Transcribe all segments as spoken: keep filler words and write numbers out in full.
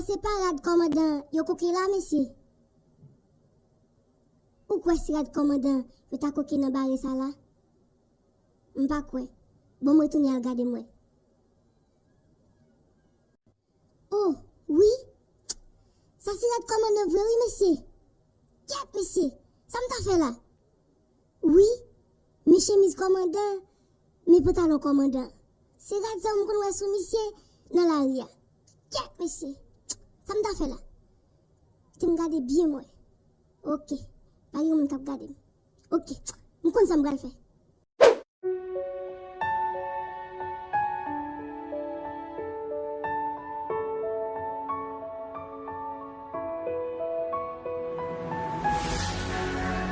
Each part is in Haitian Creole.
Se pa rad kòmandan yo koke la, mesye? Ou kwè se rad kòmandan yo ta koke nan bare sa la? M pa kwè. Bon, m retounen al gade m wè. Oh, wi. Sa se rad kòmandan vre wi, mesye. Kèt, mesye. Sa m ta fè la? Wi. Men chemiz kòmandan, men pantalon kòmandan. Se rad sa m konn wè sou misye nan lari a. Kèt, mesye. Sa m ta fè la? Kite m gade byen m wè. Ok. Pa gen moun k ap gade m. Ok. M konn sa m pral fè.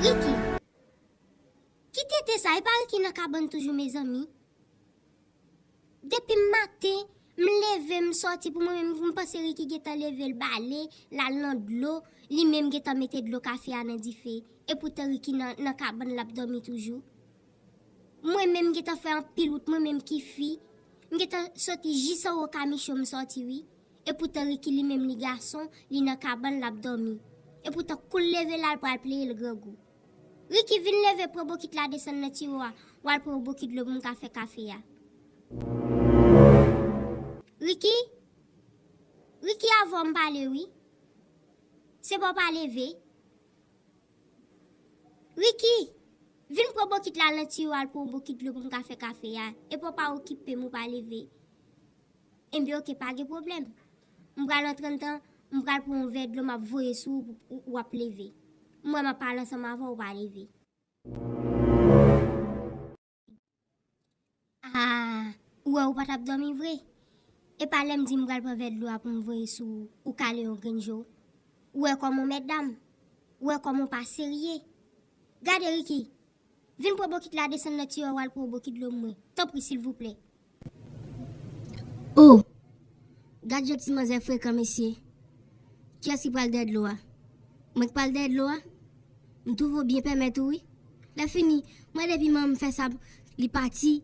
Ricky, ki tenten sa? E pa Ricky nan kabann toujou, mezanmi? Depi maten, m leve, m sòti pou mwen menm, m panse Ricky gentan leve, l bale, l al nan dlo, li menm gentan mete dlo kafe a nan dife. Epoutan Ricky nan, nan kabann l ap dòmi toujou. Mwen menm gentan fè anpil wout, mwen menm ki fi. M gentan soti jis anwo kamicho m sòti wi. Epoutan Ricky li menm li gason, li nan kabann l ap dòmi. Epoutan kou l leve la l pral pleye l grangou. Ricky vin leve pran bokit la desann nan tiwo a, w al pran yon bokit dlo pou m ka fè kafe a. Ricky? Ricky avè w m pale wi. Se pa w pa leve. Ricky, vin pran bokit la nan tiyo al pran yon bokit dlo pou m ka fè kafe a. Epi w pa okipe m, ou pa leve. Enben oke, pa gen pwoblèm. M pral antre anndan, m pral pran yon vè dlo m ap voye sou ou, ou, ou ap leve. M wè m ap pale ansanm avè w, ou pa leve. Ah, ou wè ou pa t ap dòmi vre? E pa lè m di m pral pran vè dlo a pou m voye sou ou, ou kale yon grenn je w? Ou wè kòman w mètdam? Ou wè kòman w pa serye? Gade Ricky, vin pran bokit la desann nan tiyo a w al pran yon bokit dlo mwen. Tanpri silvouplè. Oh! Gad jan ti manzè frekan mesye. Kiyès ki pral dèyè dlo a? Mwen k pral dèyè dlo a? M twouve w byen pèmèt ou wi. Lè fini, mwen depi manman m fè sa li pati,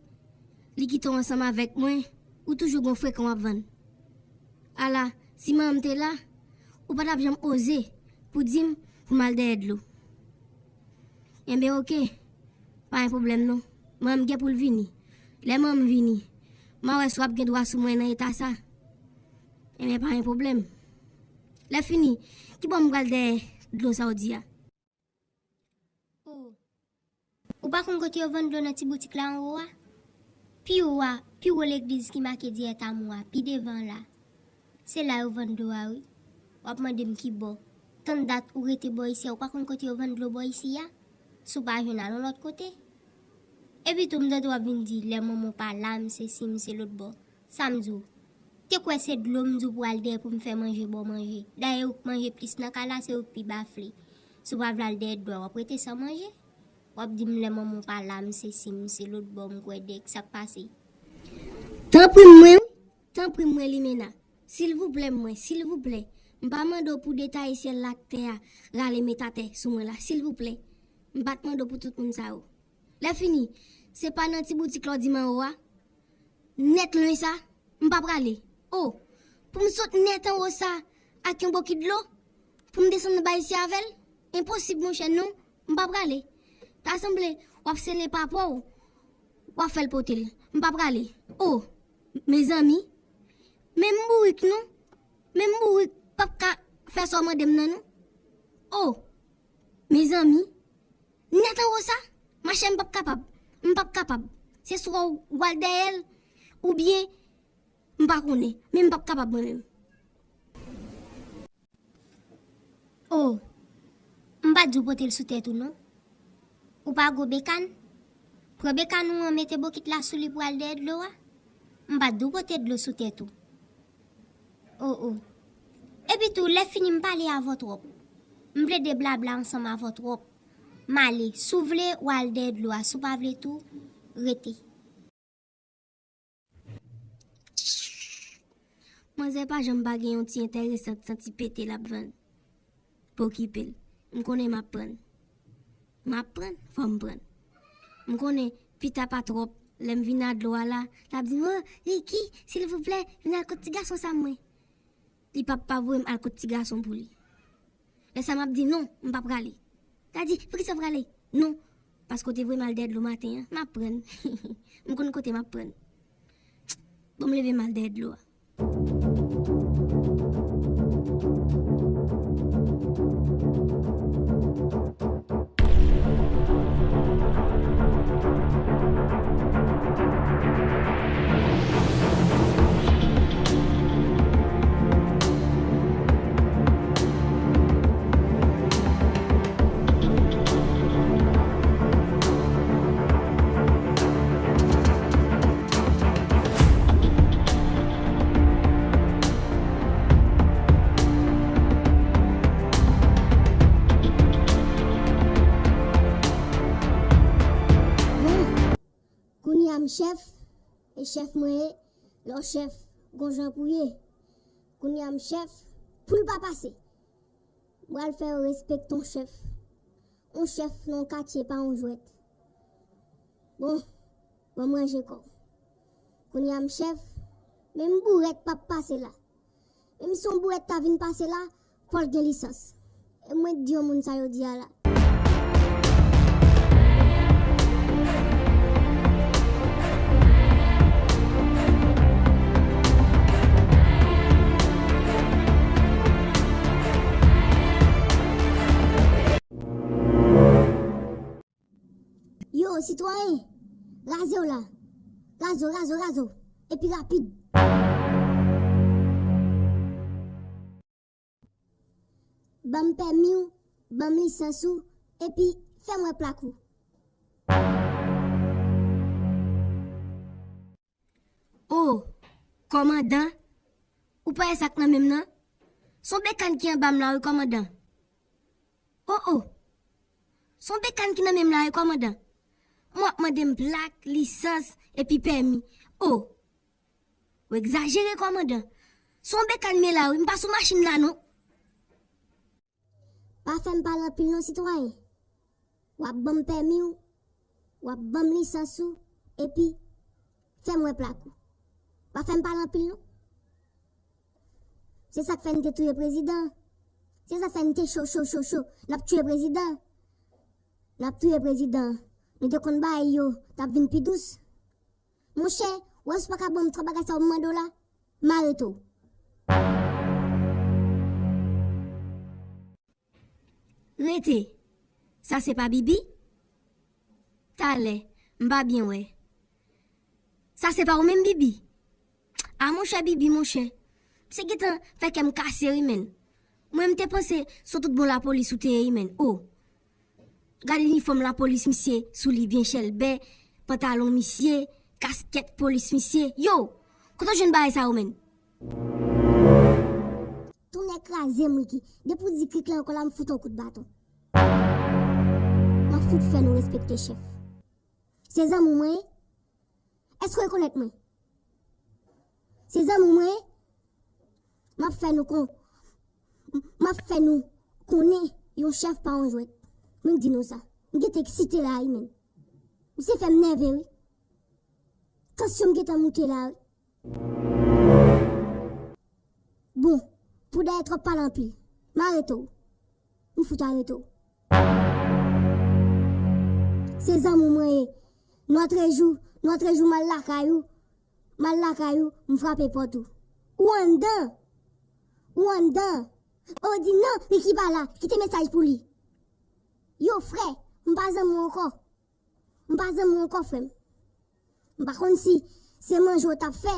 li kite w ansanm avèk mwen, ou toujou gon frekan w ap vann. Ala, si manman m te la, ou pa t ap janm oze pou di m pou m al dèyè dlo. Enben oke, pa gen pwoblèm non. Manman m gen pou l vini. Lè manman m vini, m a wè si w ap gen dwa sou mwen nan eta sa. Enben pa gen pwoblèm. Lè fini, kibò m pral dèyè dlo sa w di a? Oh. Ou pa konn kote yo vann dlo nan ti boutik la anwo a? Pi wo a, pi wo legliz ki make Diète Amour a, pi devan la. Se la yo vann dlo a wi. W ap mande m ki bò. Tann dat ou rete bò isi a, ou pa konn kote yo vann dlo bò isi a? Si w pa jwenn, al yon lòt kote. Epi tou m tande w ap vin di lè manman w pa la, m sesi, m se lòt bò. Sa m di w? Te kwè se dlo m di w pou al dèyè pou m fè manje ba w manje. Dayè ou k manje plis nan kay la, se ou k pi bafle. Si w pa vle al dèyè dlo a, w ap rete san manje. W ap di m lè manman w pa la, m sesi, m se lòt bò, m kwè dèk, sa k pase? Tanpri mwen wi, tanpri mwen Limena. Silvouplè mwen, silvouplè. M pa mande w pou detaye syèl la ak tè a, rale met atè sou mwen la, silvouplè. M pa t mande w pou tout moun sa yo. Lè fini, se pa nan ti boutik la w di m anwo a? Nèt lwen sa, m pa prale. O, pou m sot nèt anwo sa ak yon bokit dlo, pou m desann anba isi avè l? Enposib monchè, non, m pa prale. Ta sanble w ap sele papa w, w ap fè l pote l. M pa prale. O, mezanmi, menm bourik non, menm bourik p ap ka fè sa w mande m nan non. O, mezanmi. Nèt anwo sa, machè m p ap kapab, m p ap kapab. Se swa w al dèyè l, oubyen m pa konnen, men m p ap kapab mwen menm. O, m pa t di w pote l sou tèt ou non. Ou pa gwo bekàn? Pran bekàn ou an, mete bokit la sou li pou al dèyè dlo a. M pa t di w pote dlo sou tèt ou. O, o. Epi tou, lè fini m pale avè w twòp. M plede blabla ansanm avè w twòp. M ale, si w vle, w al dèyè dlo a, si w pa vle tou, rete. Manzè pa janm pa gen yon ti enteresan, santi pete l ap vann. Pa okipe l. M konnen m ap pran. M ap pran, fò m pran. M konnen, pita pa twòp, lè m vin a dlo a la, l ap di m, o, Ricky, silvouplè, vin al kot ti gason sa mwen. Li p ap pa voye m al kot ti gason pou li. Lè sa m ap di, "Non, m pa prale." L a di, "Poukisa w prale?" "Non, paske w te voye m al dèyè dlo maten an, m ap prann. M konn kote m ap prann." Bon, m leve m al dèyè dlo a. Bon, kounye a m chèf, e chèf mwen ye, lè w chèf, gon jan pou ye. Kounye a m chèf, pou l pa pase. M pral fè yo respekte yon chèf. Yon chèf nan yon katye pa yon jwèt. Bon, bon, m ranje kò. Kounye a m chèf, menm bourèt p ap pase la. Menm si yon bourèt ta vin pase la, fò l gen lisans. E mwen di yon moun sa yo di a la. Yo, sitwayen, raze w la. Raze w, raze w, raze w. Epi rapid. Ban m pèmi w, ban m lisans ou, epi fè m wè plak ou. O, kòmandan, ou pa wè sa k nan men m nan? Se yon bekàn ki anba m la wi, kòmandan. O, o. Se yon bekàn ki nan men m la wi, kòmandan. Mwen w ap mande m plak, lisans, epi pèmi. O. Ou egzajere, kòmandan. Se yon bekàn m ye la wi, m pa sou machin la non. Pa fè m pale anpil non, sitwayen. W ap ban m pèmi w, w ap ban m lisans ou, epi fè m wè plak ou. Pa fè m pale anpil non. Se sa k fè n te touye prezidan. Se sa k fè n te cho, cho, cho, cho. N ap touye prezidan. N ap touye prezidan. Nou te konn bagay yo t ap vin pi dous. Monchè, w wè si w pa ka ban m twòp bagay sa yo m mande w la, m arete w. Rete. Sa se pa Bibi? Talè, m pa byen wè. Sa se pa ou menm, Bibi? A monchè, Bibi, monchè. Misye gentan fè kè m kase wi, menn. Mwen, m te panse se tout bon lapolis ou te ye wi, menn. O. Gade inifòm lapolis misye sou li, byen chèlbè, pantalon misye, kaskèt polis misye. Yo! Kote w jwenn bagay sa yo, menn? Tonnè kraze m, Ricky. Depi w di krik lan ankò la, m fout yon kout baton. M ap fout fè nou respekte chèf. Se zanmi w mwen ye? Èske w rekonèt mwen? Se zanmi w mwen ye? M ap fè nou kon, m ap fè nou konnen yon chèf pa yon jwèt. Mwen di nou sa. M gentan eksite la wi, menn. Misye fè m nève wi. Tansyon m gentan moute la wi. Bon, pou dèyè twòp pale anpil, m arete w. M fout arete w. Se zanmi w mwen ye. Nou antre jou, nou antre jou m al lakay ou. M al lakay ou, m frape pòt ou. Ou anndan! Ou anndan! Ou di non, Ricky pa la, kite mesaj pou li. Yo, frè, m pa zanmi w ankò. M pa zanmi w ankò, frè m. M pa konn si se manje w t ap fè.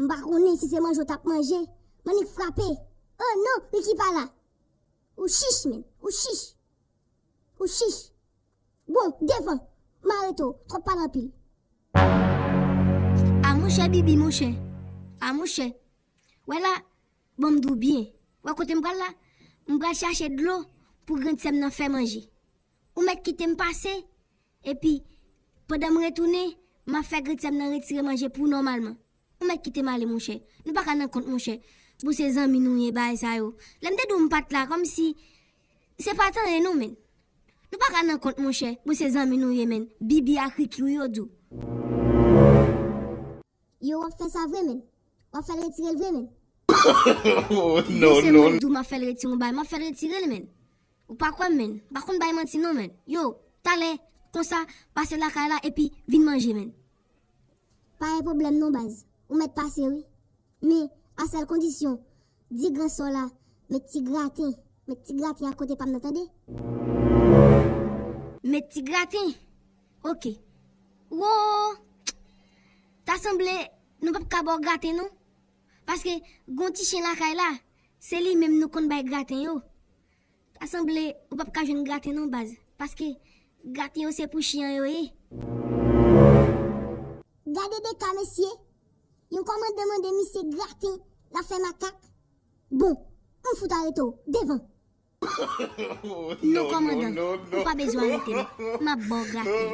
M pa konnen si se manje w t ap manje. M annik frape. O non, Ricky pa la. Ou chich, menn. Ou chich. Ou chich. Bon, devan. M arete w. Twòp pale anpil. A monchè, Bibi, monchè. A monchè. Wè la, bon, m di w byen. Wè kote m pral la? M pral chache dlo pou grandsè m nan fè manje. Ou mèt kite m pase, epi, pandan m retounen, m ap fè grandsè m nan retire manje pou ou nòmalman. Ou mèt kite m ale, monchè. Nou pa ka nan kont, monchè. Bon, se zanmi nou ye, bagay sa yo. Lè m te di w m pa t la, kòmsi se pa t anyen non, menn. Nou pa ka nan kont, monchè. Bon, se zanmi nou ye, menn. Bibi ak Ricky, wi, yo di w. Yo, w ap fè sa vre, menn. W ap fè l retire l vre, menn. Oh, non, se non. Mwen di w m ap fè l retire yon bagay, m ap fè l retire l, menn. Ou pa kwè m, menn. M pa konn bay manti non, menn. Yo, talè, konsa, pase lakay la epi vin manje, menn. Pa gen pwoblèm non, baz. Ou mèt pase, wi. Men, a sèl kondisyon, di gran sò la, met ti graten, met ti graten a kote pa m nan, tande? Met ti graten? Oke. Wo! Ta sanble, nou p ap ka ba w graten, non. Paske, gon ti chen lakay la, se li menm nou konn bay graten yo. Ta sanble, ou p ap ka jwenn graten, non, baz. Paske, graten yo se pou chen an yo ye. Gade de ka, mesye. Yon kòmandan mande misye graten, l ap fè makak. Bon, m fout arete w, devan. Non, kòmandan, ou pa bezwen arete m. M ap ba w graten.